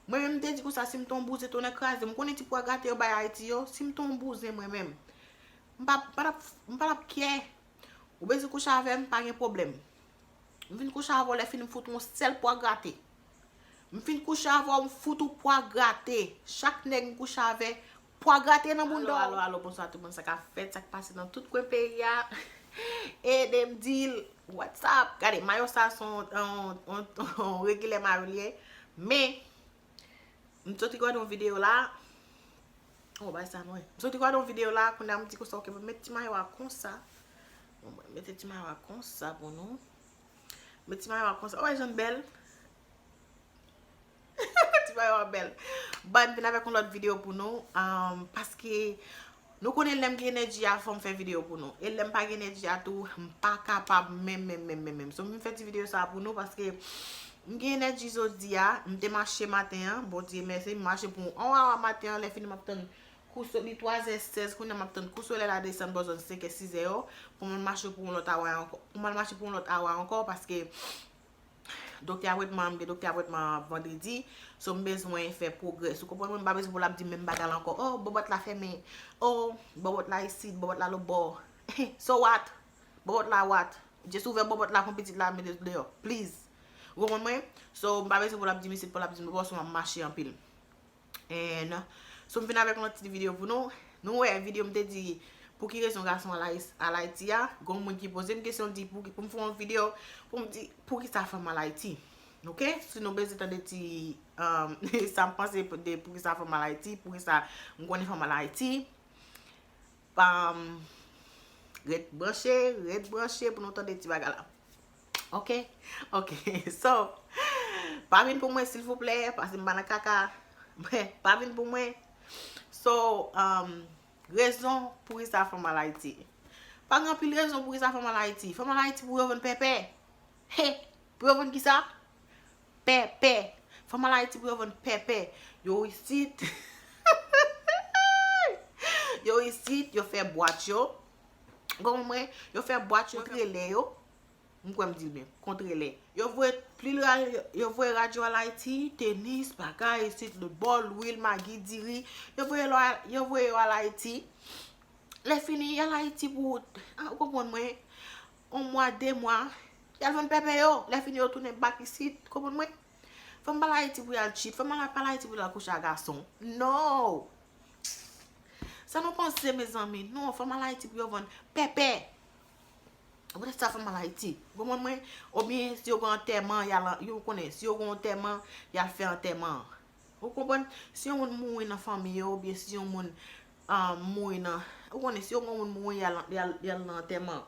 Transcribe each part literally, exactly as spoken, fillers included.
Mwen menm, m te di konsa, si m te yon bouzen, tonnè kraze m, konnen ti pwa grate yo bay Ayiti yo, si m te yon bouzen mwen menm, m pa, m pa t ap, m pa t ap kè. Ou bezwen kouche avè m, pa gen pwoblèm. M vin kouche avè w, lè fini m fout ou yon sèl pwa grate. M fin kouche avè w, m fout ou pwa grate. Chak nèg m kouche avè, pwa grate nan bounda w. Alo, alo, alo, bonswa tout moun, sa k ap fèt, sa k pase nan tout kwen peyi a. Ede m di l, what's up? Gade, mayo sa se yon, yon, yon, yon regilè mayo li ye. Men, m soti gade yon videyo la. Oh, bay sa nou. M soti gade yon videyo la, kounye a m di konsa, ok, mwen met ti mayo a konsa. Bon, mwen mete ti mayo a konsa pou nou. Met ti mayo a konsa. Oh, jan bèl. Ti mayo a bèl. Bon, m vin avèk yon lòt videyo pou nou. Um, paske nou konnen lè m gen enèji a, fò m fè videyo pou nou. E lè m pa gen enèji a tou, m pa kapab menm, menm, menm, menm, menm. So, m vin fè ti videyo sa pou nou paske m gen enèji jodi a. M te mache maten an, Bondye mèsi, m mache pou yon awa maten an, lè fini m ap tann kou so-, li twazè sèz, kounye a m ap tann kou solèy la desann bò zòn senkè, sizè yo, pou m al mache pou yon lòt awa ankò, pou m al mache pou yon lòt awa ankò, paske doktè apwentman, m gen doktè apwentman vandredi, so m bezwen fè pwogrè. Ou konprann mwen, m pa bezwen pou l ap di menm bagay la ankò. Oh, bòbòt la fèmen. Oh, bòbòt la isit, bòbòt la lòtbò. So what? Bòbòt la what? Just ouvè bòbòt la pou pitit la mete deyò. Please. Ou konprann mwen? So, m pa bezwen pou l ap di m isit, pou l ap di m lòtbò, so m ap mache anpil. And, so m vin avèk yon lòt ti videyo pou nou. Nou wè videyo m te di pou ki rezon gason al Ayis-, al Ayiti a. Gon moun ki poze m kesyon di pou ki, pou m fè yon videyo pou m di pou ki sa fanm al Ayiti. Ok? Si nou bezwen tande ti, um, sa m panse de pou ki sa fanm al Ayiti, pou ki sa m konnen fanm al Ayiti. Um, ret branche, ret branche pou nou tande ti bagay la. Ok? Ok. So, pa vin pou mwen, silvouplè, paske m pa nan kaka. Pa vin pou mwen. So, um, rezon pou ki sa fanm al Ayiti. Pa gen anpil rezon pou ki sa fanm al Ayiti. Fanm al Ayiti pou yo vann pèpè. He! Pou yo vann ki sa? Pèpè. Fanm al Ayiti pou yo vann pèpè. Yo isit. Yo isit, yo fè bwat yo. Ou konprann mwen? Yo fè bwat yo, kont rele yo. M kwè m di l byen, kont rele. Yo voye pil ra-, yo voye radyo al Ayiti, tenis, bagay, isit, lòtbò, lwil, magi, diri. Yo voye yo, yo voye yo al Ayiti. Lè fini, y al Ayiti pou, ah, ou konprann mwen, yon mwa, de mwa, y al vann pèpè yo. Lè fini, yo tounen back isit, konprann mwen. Fanm pa al Ayiti pou y al cheat, fanm pa al Ayiti pou y al kouche ak gason. No! Sa nou panse, mezanmi? Non, fanm al Ayiti pou yo vann pèpè. Poutèt sa fanm al Ayiti. Ou konprann mwen? Oubyen si yo gen antèman, y al, yo konnen, si yo gen antèman, y al fè antèman an. Ou konprann? Si yon moun mouri nan fanmi yo, oubyen si yon moun, ah, mouri nan, ou konnen, si yon moun mouri, y al, y al, y al nan antèman.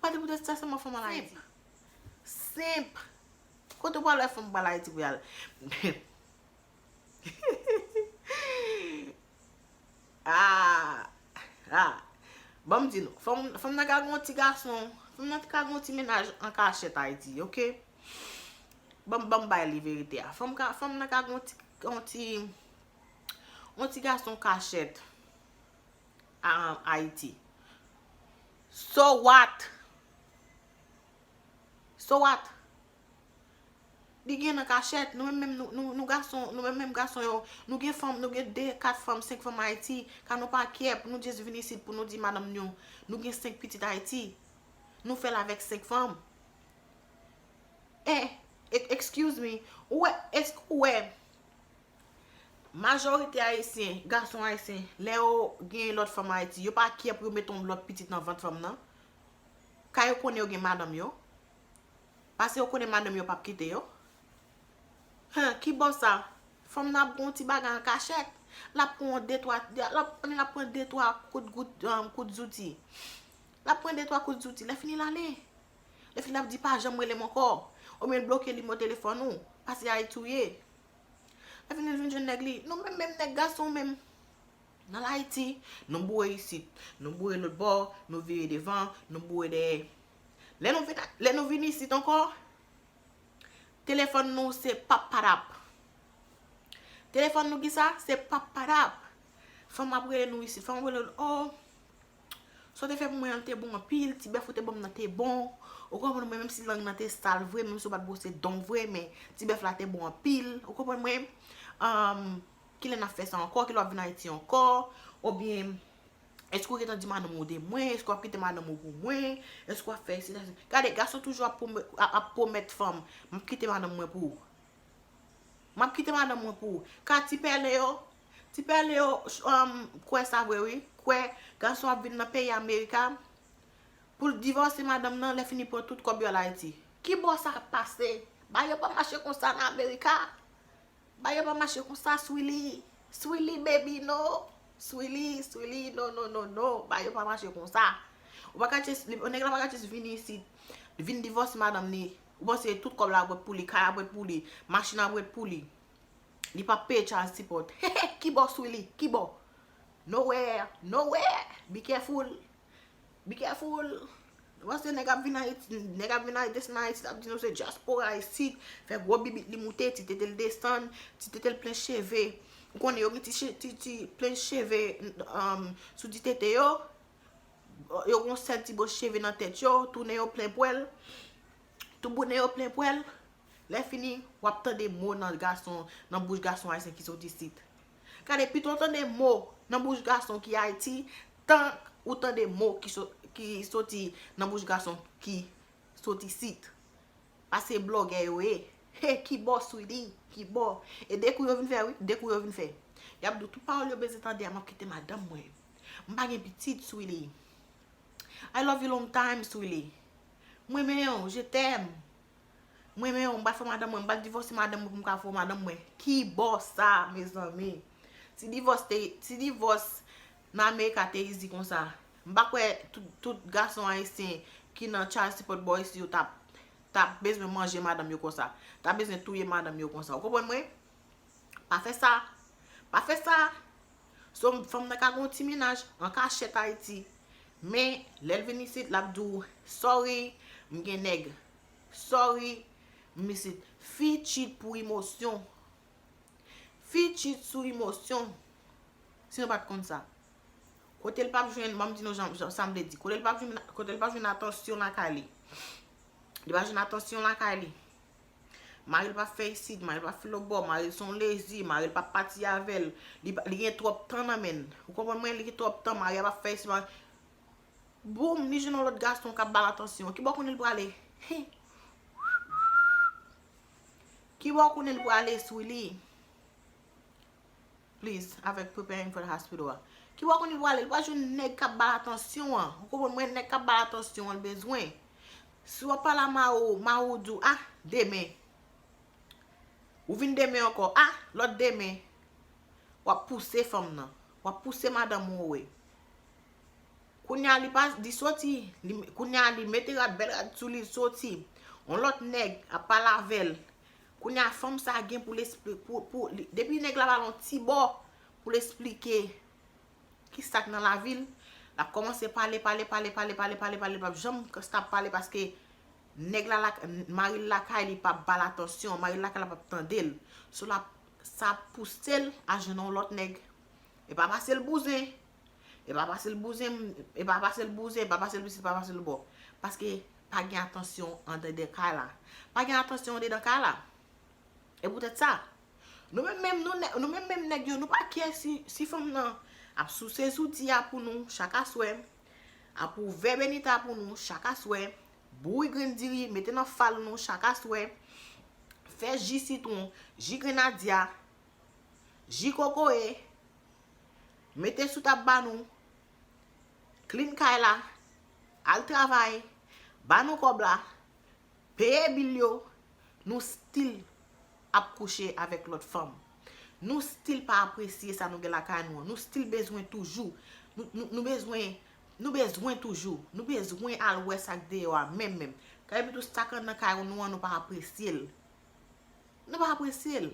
Poutèt sa sèlman fanm al Ayiti. Senp. Kote w pral wè fanm pral Ayiti pou y al? Ah, ah. Ban m di nou, fanm, fanm nan ka gen yon ti gason, fanm nan ka gen yon ti mennaj an kachèt Ayiti, ok? Ban m, ban m bay li verite a. Fanm ka, fanm nan ka gen yon ti, yon ti, yon ti gason kachèt a, Ayiti. So what? So what? Li gen nan kachèt, nou menm menm nou, nou, nou gason, nou menm menm gason yo, nou gen fanm, nou gen de, kat fanm, senk fanm Ayiti, ka nou pa kè pou nou just vin isit pou nou di madanm nou, nou gen senk pitit Ayiti. Nou fè l avèk senk fanm. Eh, e-, excuse me, ou wè, èske ou wè, majorite ayisyen, gason ayisyen, lè yo gen lòt fanm Ayiti, yo pa kè pou yo mete yon lòt pitit nan vant fanm nan? Ka yo konnen yo gen madanm yo? Paske yo konnen madanm yo p ap kite yo. Hen, ki bò sa? Fanm nan ap gon ti bagay an kachèt. L ap pran de twa, l ap, l ap pran de twa kout gout, um, kout zouti. L ap pran de twa kout zouti. Lè fini l ale. Lè fini l ap di pa janm rele m ankò. Oubyen l bloke nimewo telefòn ou. Paske Ayiti w ye. Lè fini l vin jwenn nèg li. Nou menm, menm nèg gason menm. N al Ayiti, nou boure isit, nou boure lòt bò, nou vire devan, nou boure dèyè. Lè nou vin, lè nou vin isit ankò, telefòn nou se pap padap. Telefòn nou ki sa? Se pap padap. Fanm ap rele nou isit, fanm ap rele nou, oh, sa w te fè pou mwen an te bon anpil, ti bèf ou te ban m nan te bon. Ou konprann mwen, menm si lang nan te sal vre, menm si w pa t bwose don vre, men ti bèf la te bon anpil. Ou konprann mwen? Um, kilè n ap fè sa ankò? Kilè w ap vin Ayiti ankò? Oubyen, èske w gentan di madanm ou de mwen? Èske w ap kite madanm ou pou mwen? Èske w ap fè isi? Gade, gason toujou ap pwomè-, ap, ap pwomèt fanm, "M ap kite madanm mwen pou ou. M ap kite madanm mwen pou ou." Ka ti pèlen yo, ti pèlen yo, um, kwè sa vre, wi. Kwè, gason ap vin nan peyi Amerika pou l divòse madanm nan, lè fini pran tout kòb yo al Ayiti. Ki bò sa ap pase? Bagay yo pa mache konsa nan Amerika. Bagay yo pa mache konsa, Swili. Swili, baby, no. Swili, Swili, no, no, no, no. Bagay yo pa mache konsa. Ou pa ka just, li, nèg la pa ka just vini isit, vin divòse madanm ni. Ou panse tout kòb la ap ret pou li, kay ap ret pou li, machin ap ret pou li. Li pa peye child support. Ki bò, Swili? Ki bò? Nowhere, nowhere. Be careful. Be careful. Ou panse nèg ap vin Ayiti, nèg ap vin Ayiti, desann Ayiti, ap di nou se dyaspora isit, fè gwo bibit li moute, ti tete l desann, ti tete l plen cheve. Ou konnen yo gen ti, che- ti, ti plen cheve, um, sou ti tete yo. Yo gen yon sèl ti branch cheve nan tèt yo, tounen yo plen pwèl. Tout bounen yo plen pwèl. Lè fini, w ap tande mo nan gason, nan bouch gason ayisyen ki sot isit. Gade, pito w tande mo nan bouch gason ki Ayiti, tank ou tande mo ki so-, ki soti nan bouch gason ki sot isit. Pase blògè yo ye. He, ki bò, Swili? Ki bò? E de kou yo vin fè, wi. De kou yo vin fè. Y ap di w tout pawòl yo bezwen tande a, "M ap kite madanm mwen. M pa gen pitit, Swili. I love you long time, Swili. M renmen w, je t'aime. M renmen w, m pral fè madanm mwen, m pral divòse madanm mwen pou m ka fè w madanm mwen." Ki bò sa, mezanmi? Si divòs te, si divòs nan Amerika te izi konsa, m pa kwè tout, tout gason ayisyen ki nan child support bò isi yo t ap, t ap bezwen manje madanm yo konsa, t ap bezwen touye madanm yo konsa. Ou konprann mwen? Pa fè sa. Pa fè sa. So, fanm nan ka gen yon ti mennaj an kachèt Ayiti. Men, lè l vin isit, l ap di w, "Sorry, m gen nèg. Sorry, m isit." Fi cheat pou emosyon. Fi cheat sou emosyon. Si nou pa t konn sa. Kote l p ap jwenn, ban m di nou jan, jan, sa m vle di. Kote l p ap jwenn, kote l p ap jwenn atansyon lakay li. Li pa jwenn atansyon lakay li. Mari l pa fè isit, mari l pa fè lòt bò, mari l se yon lezi, mari l pa pati avè l, li pa, li gen twòp tan nan men l. Ou konprann mwen, li gen twòp tan, mari a pa fè isit, mari, boum, li jwenn yon lòt gason k ap ba l atansyon. Ki bò konnen l prale? Hen. Ki bò konnen l prale, Swili? Please, avèk preparing for the hospital a. Ki bò konnen l prale? Li pral jwenn nèg k ap ba l atansyon an. Ou konprann mwen, nèg k ap ba l atansyon an, l bezwen. Si w ap pale a mari w, mari w di w, "Ah, demen." Ou vin demen ankò, "Ah, lòt demen." W ap pouse fanm nan. W ap pouse madanm ou, wi. Kounye a li pa, li soti. Li, kounye a li mete rad, bèl rad sou li, li soti. Yon lòt nèg ap pale avè l. Kounye a fanm sa gen pou l espli-, pou, pou li, depi nèg la ba l yon ti bò pou l esplike ki sa k nan lavi l, l ap kòmanse pale, pale, pale, pale, pale, pale, pale, l p ap janm stop pale paske nèg la, la, mari l lakay li p ap ba l atansyon, mari l lakay la p ap tande l. So l ap, sa ap pouse l a jwenn yon lòt nèg. E pa pase l bouzen. E pa pase l bouzen, e pa pase l bouzen, e pa pase l isit, e pa pase l bò. Paske pa gen atansyon andedan kay la. Pa gen atansyon andedan kay la. E poutèt sa, nou menm menm, nou nè-, nou menm menm nèg yo, nou pa kè si, si fanm nan ap souse zouti a pou nou chak aswè, ap ouvè benita pou nou chak aswè, bouyi grenn diri, mete nan fal nou chak aswè, fè ji sitwon, ji grenadya, ji kokoye, mete sou tab ba nou, clean kay la, al travay, ba nou kòb la, peye bil yo, nou still ap kouche avèk lòt fanm. Nou still pa apresye sa nou gen lakay nou an. Nou still bezwen toujou. Nou, nou, nou bezwen, nou bezwen toujou. Nou bezwen al wè sa k deyò a menm menm. Kay epi tou sa k anndan kay nou an, nou pa apresye l. Nou pa apresye l.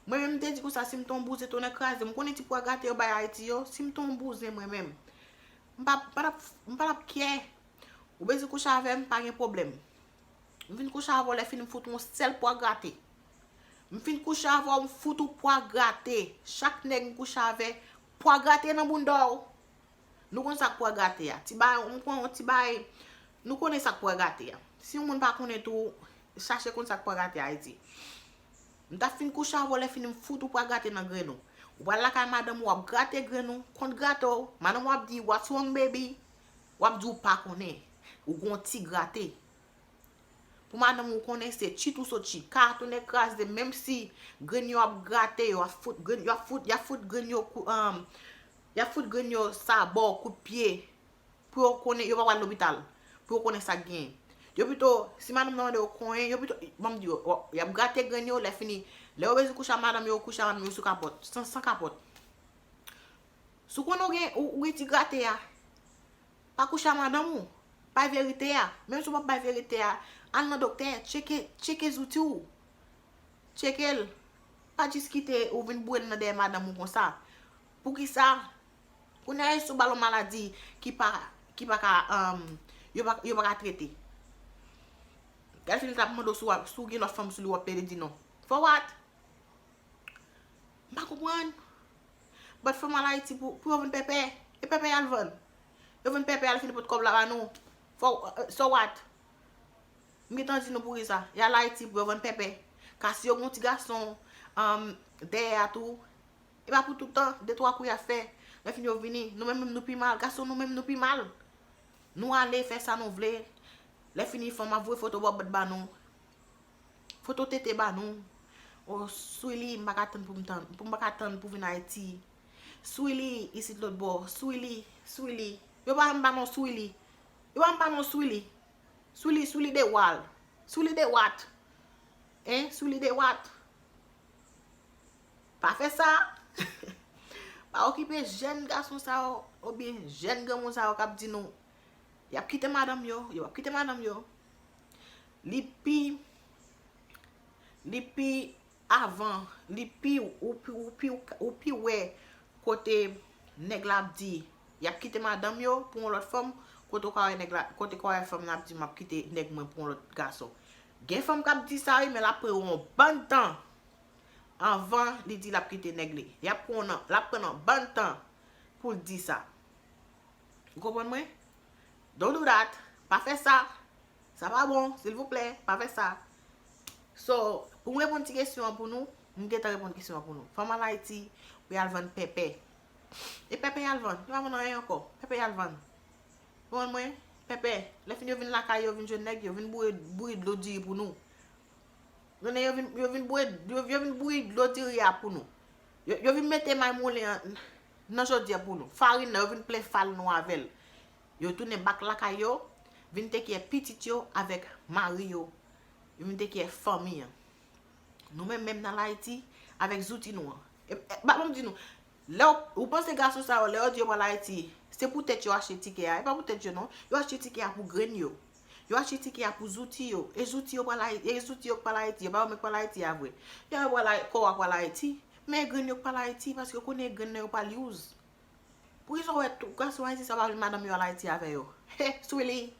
Mwen menm, m te di konsa, si m te yon bouzen, tonnè kraze m. M konnen ti pwa grate yo bay Ayiti yo. Si m te yon bouzen, mwen menm, m pa, m pa t ap, m pa t ap kè. Ou bezwen kouche avè m, pa gen pwoblèm. M vin kouche avè w, lè fini m fout ou yon sèl pwa grate. M fin kouche avè w, m fout ou pwa grate. Chak nèg m kouche avè, pwa grate nan bounda w. Nou konn sa k pwa grate a. Ti bay, m pran yon ti bay. Nou konnen sa k pwa grate a. Si yon moun pa konnen tou, chache konn sa k pwa grate a, Ayiti. M t ap fin kouche avè w, lè fini m fout ou pral grate nan grenn ou. Ou pral lakay madanm ou, w ap grate grenn ou, kont grate w, madanm ou ap di, "What's wrong, baby?" W ap di w pa konnen. Ou gon ti grate. Pou madanm ou konnen se tchit ou sot tchit. Ka tounen kraze, menm si grenn yo ap grate, yo ap fout, grenn, yo ap fout, y ap fout grenn yo kou, um, y ap fout grenn yo sabò, kout pye. Pou yo konnen, yo pa pral lopital. Pou yo konnen sa k genyen. Yo pito, si madanm nan mande yo konyen, yo pito, ban m di yo, y ap grate grenn yo, lè fini, lè yo bezwen kouche ak madanm yo, yo kouche ak madanm yo sou kapòt, san, san kapòt. Si w konnen w gen, ou, ou gen ti grate a, pa kouche ak madanm ou. Bay verite a. Menm si w p ap bay verite a, al nan doktè, tcheke, tcheke zouti w. Tcheke l. Pa jis kite ou vin boure l nan dèyè madanm ou konsa. Poukisa? Kounye a, si w ba l yon maladi ki pa, ki pa ka, um, yo pa, yo pa ka trete. Gad fini t ap mande w si w ap, si w gen lòt fanm sou li, w ap pede di non. For what? M pa konprann. But fanm al Ayiti pou, pou yo vann pèpè. E pèpè y al vann. Yo vann pèpè, y al fini pot kòb la ba nou. For, uh, so what? M gentan di nou poukisa. Y al Ayiti pou yo vann pèpè. Ka si yo gen yon ti gason, um, dèyè a tou, e pa pou tout tan, de twa kou y ap fè. Lè fini yo vini, nou menm, menm nou pi mal. Gason nou menm nou pi mal. Nou ale fè sa nou vle. Lè fini fanm ap voye foto bòbòt ba nou. Foto tete ba nou. O, Swili, m pa ka tann pou m tann, pou m pa ka tann pou vin Ayiti. Swili, isit lòt bò. Swili, Swili. Yo pa janm ba nou Swili. Yo pa janm ba nou Swili. Swili, Swili de wal. Swili de wat. Hein? Swili de wat. Pa fè sa. Pa okipe jèn gason sa yo, oubyen jèn granmoun sa yo k ap di nou, y ap kite madanm yo, yo p ap kite madanm yo. Li pi, li pi avan, li pi, ou pi, ou pi, ou pi wè kote nèg la ap di, y ap kite madanm yo pou yon lòt fanm, kote w ka wè nèg la, kote w ka wè fanm nan ap di, "M ap kite nèg mwen pou yon lòt gason." Gen fanm k ap di sa, wi, men l ap pran yon bann tan anvan li di l ap kite nèg li. L ap pran nan, l ap pran nan bann tan pou l di sa. Ou konprann mwen? Don't do that. Pa fè sa. Sa pa bon, silvouplè, pa fè sa. So, pou m reponn ti kesyon an pou nou, m gentan reponn kesyon an pou nou. Fanm al Ayiti pou y al vann pèpè. E pèpè y al vann, yo pa vann anyen ankò. Pèpè y al vann. Konprann mwen? Pèpè. Lè fini yo vin lakay yo, vin jwenn nèg yo, vin boure, boure dlo diri pou nou. Konnen yo vin, yo vin boure, yo, yo vin bouyi dlo diri a pou nou. Yo, yo vin mete may moulen an nan jodi a pou nou. Farin nan, yo vin plen fal nou avè l. Yo tounen bak lakay yo, vin tekyè pitit yo avèk mari yo. Yo vin tekyè fanmi an. Nou menm, menm nan Layiti, avèk zouti nou an. E, e, ba, ban m di nou, lè w, ou panse gason sa yo, lè yo di yo pral Ayiti, se pou tèt yo achte tikè a. E pa pou tèt yo non. Yo achte tikè a pou grenn yo. Yo achte tikè a pou zouti yo. E zouti yo pral Ayi-, e zouti yo k pral Ayiti. E pa yo menm k pral Ayiti a vre. Yo pral Ay-, kò a pral Ayiti. Men e grenn yo k pral Ayiti, paske yo konnen e grenn nan yo pral use. Poukisa w wè tout gason Ayiti sa pa vle madanm yo al Ayiti avè yo? He, Swili!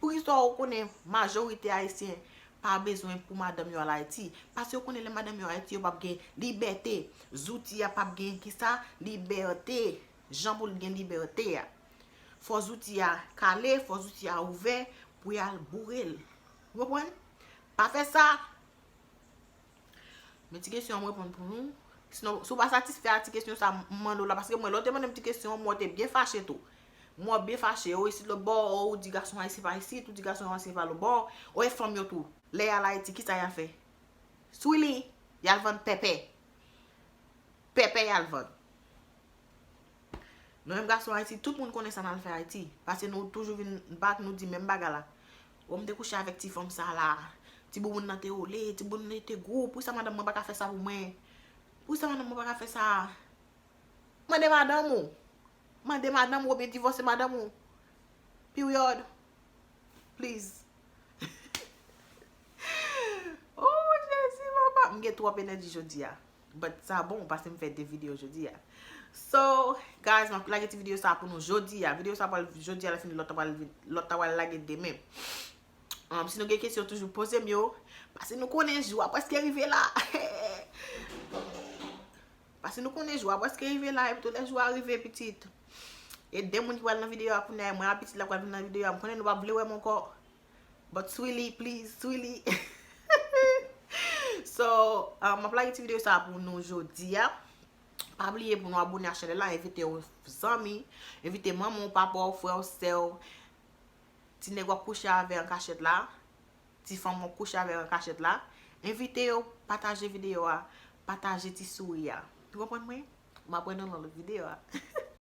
Poukisa w konnen majorite Ayisyen pa bezwen pou madanm yo al Ayiti? Paske yo konnen lè madanm yo Ayiti, yo p ap gen libète. Zouti a p ap gen kisa? Libète. Jan pou l gen libète a. Fò zouti a kale, fò zouti a ouvè pou y al boure l. Ou konprann? Pa fè sa! Men ti kesyon an m reponn pou nou. Sinon, si w pa satisfè a ti kesyon sa m mande w la, paske mwen, lè w te mande m ti kesyon an, mwen te byen fache tou. Mwen byen fache, o isit lòt bò, o ou di gason ayisyen pa isit, ou di gason ayisyen pa lòt bò, o e fanm yo tou. Lè y al Ayiti, kisa y al fè? Swili, y al vann pèpè. Pèpè y al vann. Nou menm gason Ayiti, tout moun konnen sa n al fè Ayiti. Paske nou toujou vin bak, nou di menm bagay la. O, m te kouche avèk ti fanm sa la. Ti bouboun nan te ole, ti bouboun nan te gwo. Poukisa madanm mwen pa ka fè sa pou mwen? Poukisa madanm mwen pa ka fè sa? Mande madanm ou. Mande madanm ou oubyen divòse madanm ou. Period. Please. Oh, Jezi, papa. M gen twòp enèji jodi a. But sa bon, paske m fè de videyo jodi a. So, guys, m ap lage ti videyo sa pou nou jodi a. Videyo sa pral jodi a, lè fini lòt la pral vin, lòt la pral lage demen. Um, si nou gen kesyon, toujou poze m yo. Paske nou konnen jou a prèske rive la. Paske nou konnen jou a prèske rive la, epi tou lè jou a rive, pitit. E de moun ki pral nan videyo a kounye a, e mwen a pitit la pral vin nan videyo a, m konnen nou p ap vle wè m ankò. But Swili, please, Swili. So, uh, m ap lage ti videyo sa pou nou jodi a. Pa bliye pou nou abone a chanèl la, envite yon zanmi, envite manman w, papa w, frè w, sè w, ti nèg w ap kouche avè an kachèt la, ti fanm w ap kouche avè an kachèt la. Envite yo, pataje videyo a, pataje ti souri a. Ou konprann mwen? M ap wè nou nan lòt videyo a.